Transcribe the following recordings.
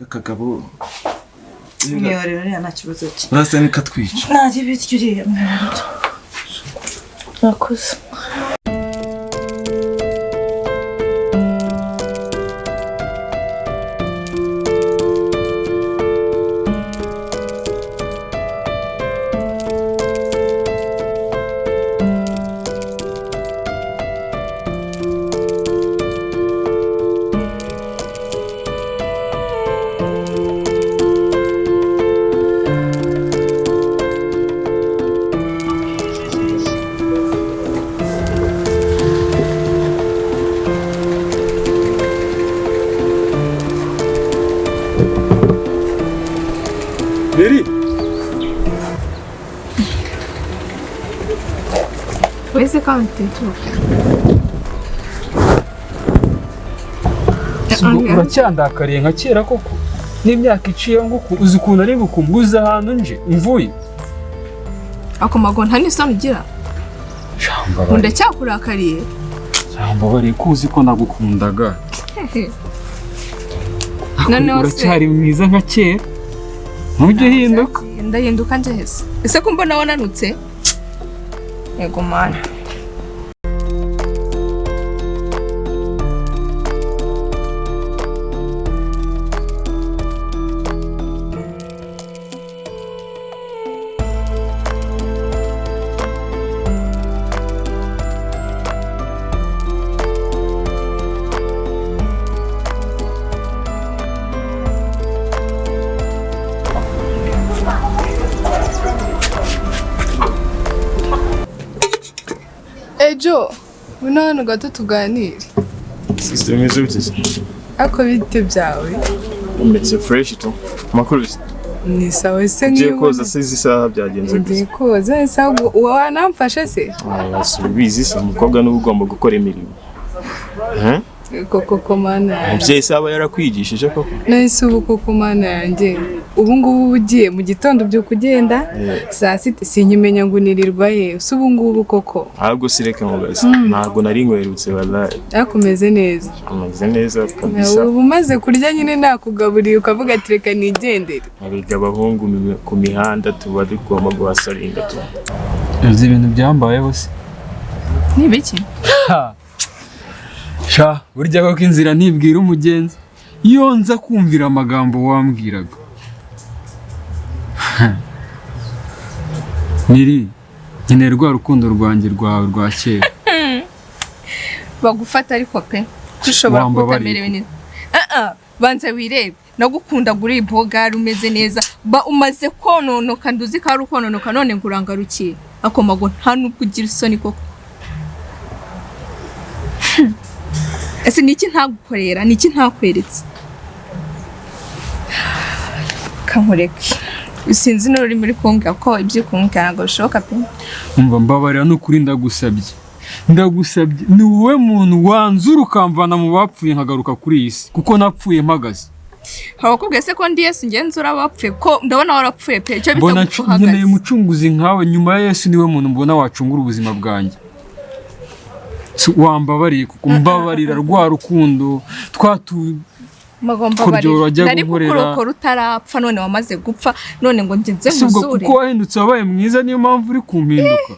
Akagabo. Mwihorere, uriya nta kibazo cye. Urasa nikatwica. Nta ibiryo uriya, mwihorere. Murakoze. Meri. Wese kamitetuka. Uracyandakariye nka kera koko? N'imyaka iciye nguku uzi ukuntu ari ngukumbuza ahantu nje mvuye. Ako mago nta n'isoni ugira. Ndacyakurakariye. Shamba ko uzi ko nagukundaga. Noneho se uracyari mwiza nka kera. Ntujye uhinduka. Ndahinduka nje hese. Ese ko mbona wananutse? Yego mana. Ejo, ngwino hano gato tuganire. Sister, umeze ute se? Ako bite byawe? Umeze fresh tu. Amakuru se? Ni sawa se. Ugiye Nk'iyo koza se izi saha byagenze ngiye gute? koza ese ahubwo wanamfashe se? Ubizi se umukobwa niwe ugomba gukora imirimo. Eh? Koko mana yanjye. Umubyeyi se aba yarakwigishije koko? Nahise ubu koko mana yanjye. Ubu ngubu ugiye mu gitondo byuka ugenda saa sita sinkimenya ngo unirirwa he. Se ubu ngubu koko? Ahubwo si reka nkubaze. Ntabwo nari nkwerutse wallahi. Ariko umeze neza. Umeze neza kabisa. Ubu umaze kurya nyine nakugaburiye ukavuga ati reka nigendere. Abiga abahungu ku mihanda tuba tugomba guhasaringa tu. Uzi ibintu byambayeho se? Ni biki? Sha, burya koko inzira ntibwira umugenzi. Iyo nza kumvira amagambo wambwiraga. Niri, nkeneye rwa rukundo rwanjye rwawe rwa kera. Bagufata ariko pe. Kushobora kutamerewe neza. Banza wirebe. Nagukunda guri imboga rumeze neza. Ba umaze kononoka nduzi ko ari ukononoka none ngurangarukiye. Akomago nta nubwo ugira isoni koko. Ese niki ntagukorera, niki ntakweretse? Kankureke. Sinzi n'ururimi uri kumbwira ko ibyo kumbwira ntabwo bishoboka pe. Umva mbabarira n'ukuri ndagusabye. Ndagusabye ni wowe muntu wanzura ukamvana mu bapfuye nkagaruka kuri iyi si kuko napfuye mpagaze. Abakubwiye se ko ndi Yesu ngenzura abapfuye ko ndabona warapfuye pe icyo bita Mbona gupfa uhagaze. nkeneye umucunguzi nkawe nyuma ya Yesu niwe muntu mbona wacungura ubuzima bwanjye. Wambabariye kuko mbabarira rwa rukundo twatu magomba nari kukurokora utarapfa none wamaze gupfa none ngo ngenze nkuzure. Kuko wahindutse wabaye mwiza niyo mpamvu uri kumpinduka.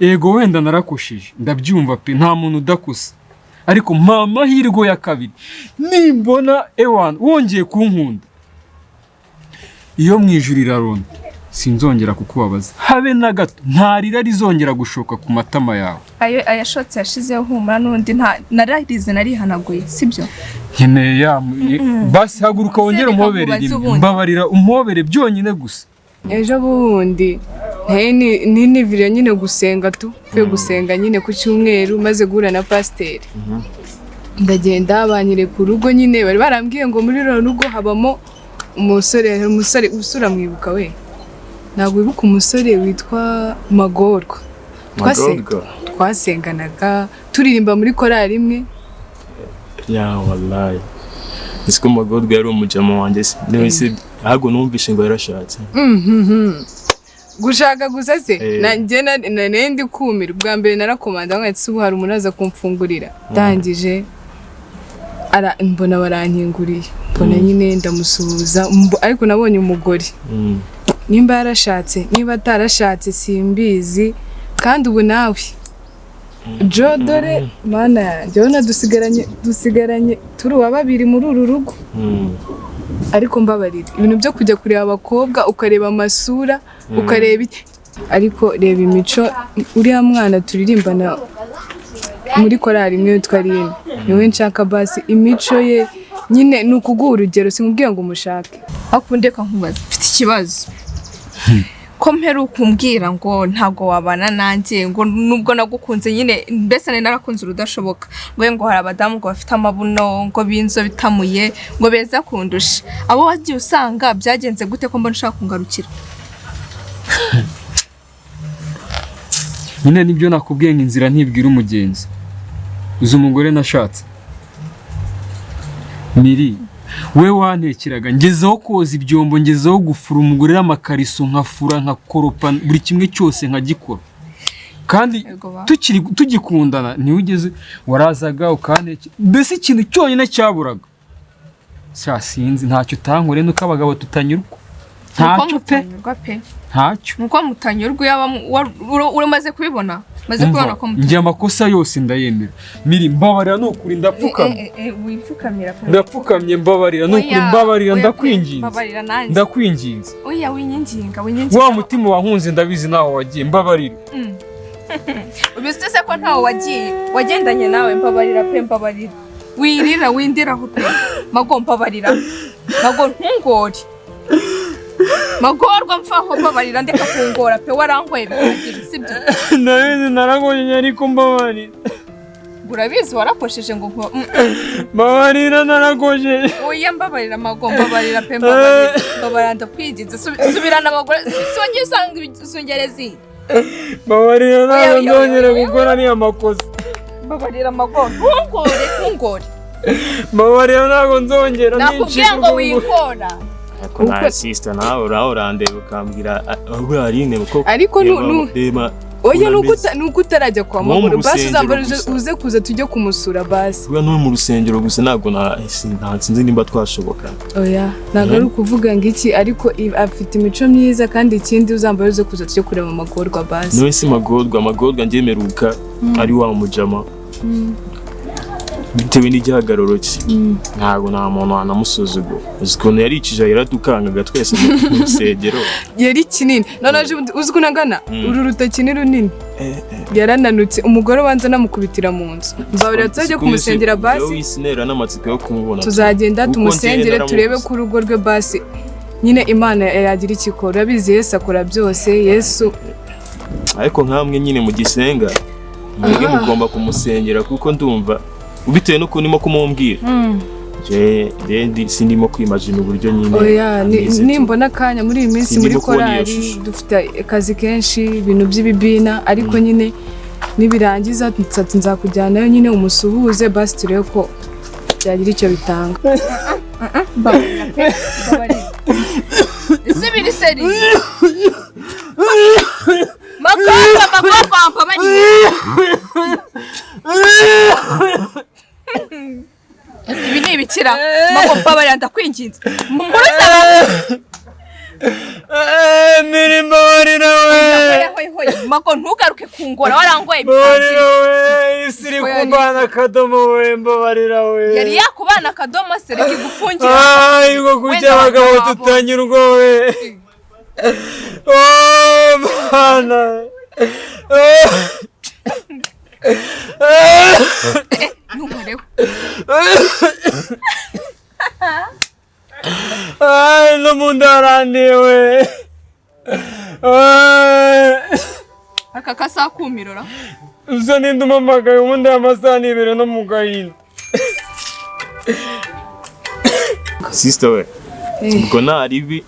Ego wenda narakoshije ndabyumva pe nta muntu udakosa ariko mpa amahirwe ya kabiri nimbona ewana wongeye kunkunda iyo mu ijuru iraronda sinzongera kukubabaza habe na gato nta rira rizongera gushoka ku matama yawe. Ayo ayashotse yashizeho humura n'undi nta nararize narihanaguye sibyo? Nkeneye ya basi haguruka wongere umpobere rimwe mbabarira umpobere byonyine gusa. Ejo bundi ntinivire nyine gusenga tu mvuye gusenga nyine ku cyumweru maze guhura na pasiteri. Ndagenda banyereka urugo nyine bari barambwiye ngo muri runo rugo habamo umusore usura mwibuka we. Ntabwo wibuka umusore witwa Magorwa. Twasenganaga turirimba muri korali imwe. Ya wallahi. Nzi ko Magorwa yari umujama wanjye se. None ahubwo numvishe ngo yarashatse. Gushaka gusa se nanjye nari ndi kumira ubwa mbere narakomanda nkahita ubu hari umuntu aza kumfungurira. Ndangije mbona barankinguriye. Mbona nyine ndamusuhuza, ariko nabonye umugore. Nimba yarashatse, niba atarashatse simbizi. Kandi ubu nawe Jo, dore mana yanjye, urabona dusigaranye turi uwa babiri muri uru rugo. Ariko mbabarira, ibintu byo kujya kureba abakobwa, ukareba amasura, ukareba iki, ariko reba imico. Uriya mwana turirimbana muri korali imwe witwa Aline, niwe nshaka. Basi imico ye nyine ni ukuguha urugero, sinkubwiye ngo umushake. Ariko ndeka nkubaza, mfite ikibazo. Ko mperuka umbwira ngo ntabwo wabana nanjye, ngo nubwo nagukunze nyine, mbese nari narakunze urudashoboka, ngo hari abadamu ngo bafite amabuno, ngo b'inzobe itamuye, ngo beza kundusha, abo wagiye usanga byagenze gute ko mbona ushaka kungarukira? Nyine nibyo nakubwiye ngo inzira ntibwira umugenzi. Uzi umugore nashatse Miri, we wantekeraga, ngezeho koza ibyombo, ngezeho gufura umugore n'amakariso, nkafura, nkakoropa, buri kimwe cyose nkagikora. Kandi Yego ba. tukiri tugikundana ntiwigeze, warazaga ukantekera, mbese ikintu cyonyine cyaburaga sha sinzi, ntacyo utankore, nuko abagabo tutanyurwa. Nuko Ntacyo pe. mutanyurwa pe. Ntacyo. Nuko mutanyurwa, yaba uramaze kubibona, maze kubibona ko Umva, mutanyurwa. njye amakosa yose ndayemera. Miri, mbabarira ni ukuri, ndapfukamye. Wipfukamira pe. Ndapfukamye, mbabarira ni ukuri. Oya, Mbabarira. oya pe, Ndakwinginze. mbabarira nanjye. Ndakwinginze. Oya, winyinginga, winyinginga. Wa mutima wankunze ndabizi nawe wagiye, mbabarira. Ubizi se ko ntawe wagiye, wagendanye nawe? Mbabarira pe, mbabarira, wirira, windiraho pe. Mago, mbabarira, mago, ntungore, magorwa mfaho, mbabarira, ndeka kungora pe, warangoye bihagije, sibyo? Ndabizi naragonye, ariko mbabarira. Urabizi warakosheje ngo Mbabarira, naragoje. Oya, mbabarira mago, mbabarira pe, mbabarira, mbabarira, ndakwinginze. Subirana abagore, si wongeye usanga ibizungerezi. Mbabarira, ntabwo Oya, oya, nzongera oya, oya. gukora ariya makosa. Mbabarira mago, ntungore, ntungore. Mbabarira, ntabwo nzongera. Nakubwiye ngo wikora. Ariko na sister, nawe uraho urandeba ukambwira uriya Aline ko Ariko reba. Oya, nuko unameze. nuko utarajya kwa Nko mu Maguru, basi rusengero uzambara gusa. uze kuza tujye kumusura basi. Uriya no mu rusengero gusa, ntabwo sinzi nimba twashobokana. Oya, ntabwo ari ukuvuga ngo iki, ariko afite imico myiza. Kandi ikindi, uzambara uze kuza tujye kureba amagorwa basi. Niwe si magorwa, magorwa njyemeruka ari wa mujama, bitewe n'igihagararo cye ntabwo nta muntu wanamusuzugura. Uzi ukuntu yaricije, yaradukangaga twese mu rusengero. Yari kinini, none aje uzi ukuntu angana, uru rutoki ni runini, yarananutse. Umugore ubanza anamukubitira mu nzu. Mbabarira tuzajye kumusengera basi. Wisinera n'amatsiko yo kumubona. Tuzagenda Kuko tumusengere, njyewe turebe naramubuze. ko urugo rwe basi nyine Imana yagira icyo ikora. Urabizi Yesu akora byose, Yesu. Ariko nkamwe nyine mu gisenga, mwebwe mugomba kumusengera, kuko ndumva bitewe n'ukuntu urimo kumumbwira, je sindimo kwimagina uburyo nyine Oya, ameze tu. nimbona akanya muri iyi minsi muri Sindimo kubona iyo korali shusho. dufite akazi kenshi, ibintu by'ibibina, ariko nyine nibirangiza nzakujyanayo nyine umusuhuze basi, turebe ko byagira icyo bitanga. Mbabarira pe, mbabarira. Isubira iseri. Magorwa, magorwa, mbabariye. Ibi ni ibikira mago, mbabarira, ndakwinginze. Muruza. Miri, mbabarira we. Hoye, hoye, mago, ntugaruke kungora, warangoye Mbabarira bihagije. we, isi iri Oya, kumbana akadomo we, mbabarira we. Yari yakubana akadomo se, reka igufungira. Ay, ngo kuki Wenda abagabo bakaba- tutanyurwa we. Oh, mana. Oh. Ntunkoreho. Ay, no mu nda harandiye we. Ay. Aka kasakumirora. Usa ninde umpamagaye ubundi aya masaha ni ibiri no mu gahinda? Sister we, ubwo nta ribi,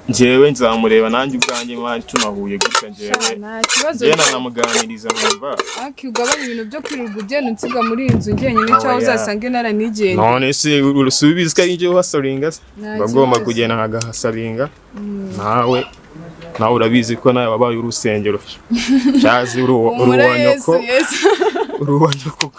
njyewe nzamureba nanjye ubwanjye mani, tunahuye gutya njyewe Nta kibazo. njyewe nanamuganiriza nkumva. Aki, ugabanya ibintu byo kwirirwa ugenda unsiga muri iyi nzu njyenyine, cyangwa Oya. uzasange naranigendeye. None se usubiza ko ari njyewe uhasaringa se? Nta Mba ngomba kibazo. kugenda nkagahasaringa. Nawe urabizi ko nawe wabaye urusengero cyazi, uri uwa Humura nyoko. Yesu, Yesu. Uri uwa nyoko.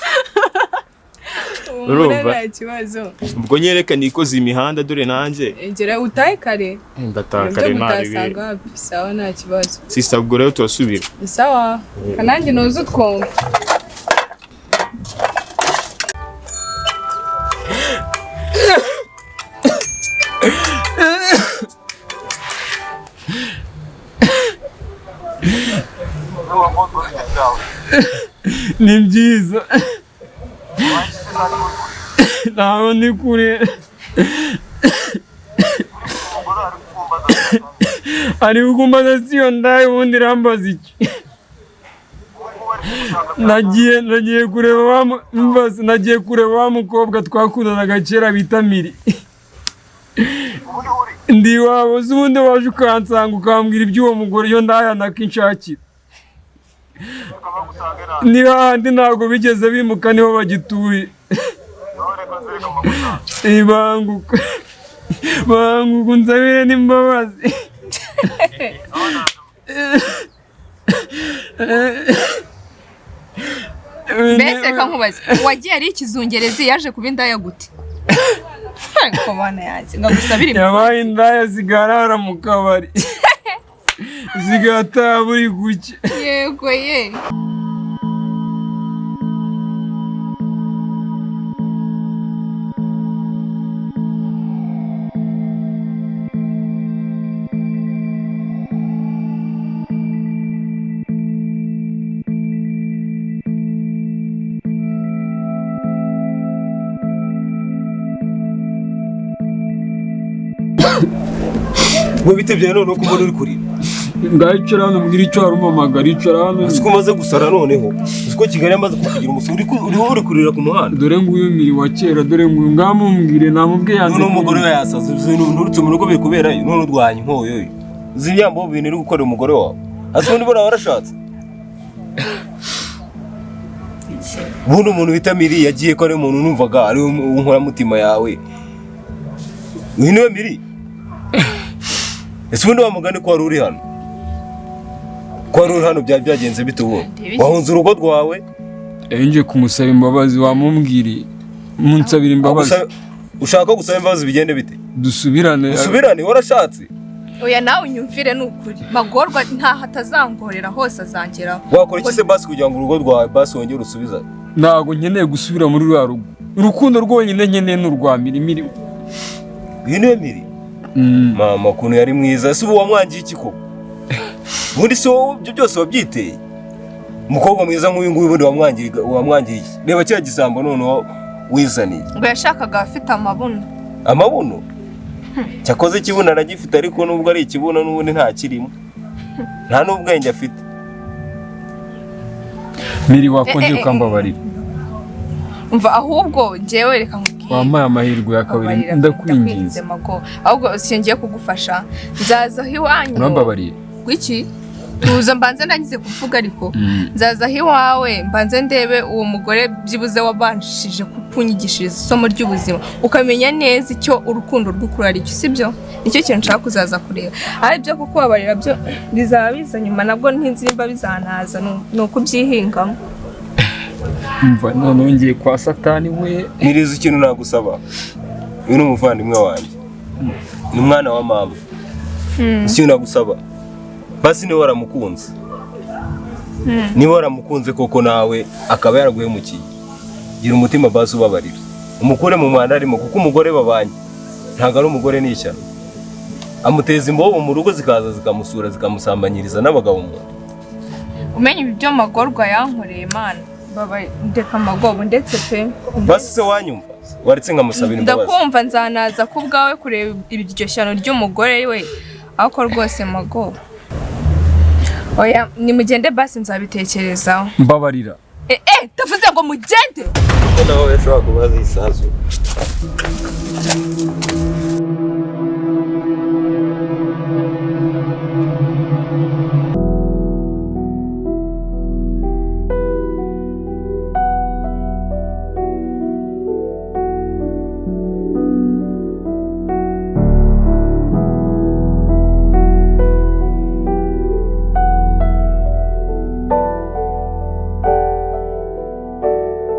Humura, Urumva? nta kibazo. Ubwo nyereka nikoze imihanda dore nanjye. Egera utahe kare. Ndataha Ibyo kare ntari. mutasanga wapi. Sawa, nta kibazo. Sister, ubwo rero turasubira. Sawa, kanange noze utwumva. Ni byiza, ntaho ni kure. Ari kumbaza siyo ndaye, ubundi irambaza iki? Nagiye kureba wa mbaza, nagiye kureba wa mukobwa twakundanaga kera bita Miri. Ndi iwabo se? Ubundi waje ukansanga ukambwira iby'uwo mugore, iyo ndaya nakinshakira ni hahandi, ntabwo bigeze bimuka, niho bagituye. Banguka, banguka unsabire n'imbabazi. Mbese reka nkubaze, uwagiye ari ikizungerezi yaje kuba indaya gute? Ariko bana yanjye, ngagusabire imbabazi. Yabaye indaya, zigarara mu kabari, zigataha buri gucya. Yego ye. Ngo bite byawe noneho ko mbona uri kurira? Ngaho icara hano mbwira icyo wari umpamagara, icara hano. Uzi ko umaze gusara noneho? Uzi ko Kigali yamaze kukugira umusoro, uriho uri kurira ku muhanda? Dore nguyu Miri wa kera, dore nguyu, ngamumbwire, namubwiye yanze. Noneho umugore we yasaze, uzi nturutse mu rugo biri kuberayo, none urwanya inkoyoyo. Uzi ibyambo bintu uri gukorera umugore wawe? Ese ubundi buriya warashatse? Ubundi umuntu bita Miri yagiye ko ari umuntu numvaga ari inkoramutima yawe. Uyu niwe Miri? Ese ubundi wa mugani ko wari uri hano? Ko wari uri hano byari byagenze bite ubundi? Wahunze urugo rwawe? Nje kumusaba imbabazi, wamumbwiriye munsabira imbabazi. Ushaka gusaba imbabazi bigende bite? Dusubirane. Usubirane warashatse? Oya, nawe unyumvire, ni ukuri Magorwa ntaho atazangorera, hose azangeraho. Wakora iki se basi kugira ngo urugo rwawe basi wongere usubizane? Ntabwo nkeneye gusubira muri ruriya rugo, urukundo rwonyine nkeneye ni urwa Miri. Miri. Uyu niwe Miri? Mama, ukuntu yari mwiza, ese ubu wamwangiye iki koko? Ubundi si wowe ibyo byose wabyiteye? Umukobwa mwiza nk'uyu nguyu ubundi wamwangira iki? Reba kiriya gisambo noneho wizaniye. Ngo yashakaga abafite amabuno. Amabuno? Cyakoze ikibuno aragifite, ariko nubwo ari ikibuno n'ubundi nta kirimo. Nta n'ubwenge afite. Miri, wakongera ukambabarira? Umva, ahubwo njyewe reka nkubwire. Wampaye amahirwe ya kabiri, Mbabarira, ndakwinginze. Mago. Ahubwo singiye kugufasha, nzaza aho iwanyu. Urambabariye? Gwiki? Tuza mbanze ndangize kuvuga, ariko nzaza aho iwawe mbanze ndebe uwo mugore byibuze wabanshije kukunyigishiriza isomo ry'ubuzima, ukamenya neza icyo urukundo rw'ukuri ari cyo, sibyo? Nicyo kintu nshaka kuzaza kureba. Ari ibyo kukubabarira byo bizaba biza nyuma, nabwo ntinzi nimba bizanaza, ni ukubyihingamo. Umva, noneho ngiye kwa satani we. Mirizi, ikintu nagusaba. Uyu ni umuvandimwe wanjye. Ni umwana wa mama. Ikintu nagusaba. Basi niba waramukunze. Niba waramukunze koko nawe akaba yaraguhemukiye. Gira umutima basi ubabarira. Umukure mu mwanda arimo, kuko umugore babanye ntabwo ari umugore, ni ishyano. Amuteza imbobo mu rugo, zikaza zikamusura, zikamusambanyiriza n'abagabo mu nda. Umenya ibi byo Magorwa yankoreye, Mana. Baba, ndeka Magobo, ndetse pe. Basi se wanyumva? Waretse nkamusabira imbabazi. Ndakumva, nzanaza ku bwawe kureba iryo shyano ry'umugore we, ariko rwose Mago, oya, nimugende basi, nzabitekerezaho. Mbabarira. Eh eh, ndavuze ngo mugende. Kuko nawe yashobora kuba azi isasu.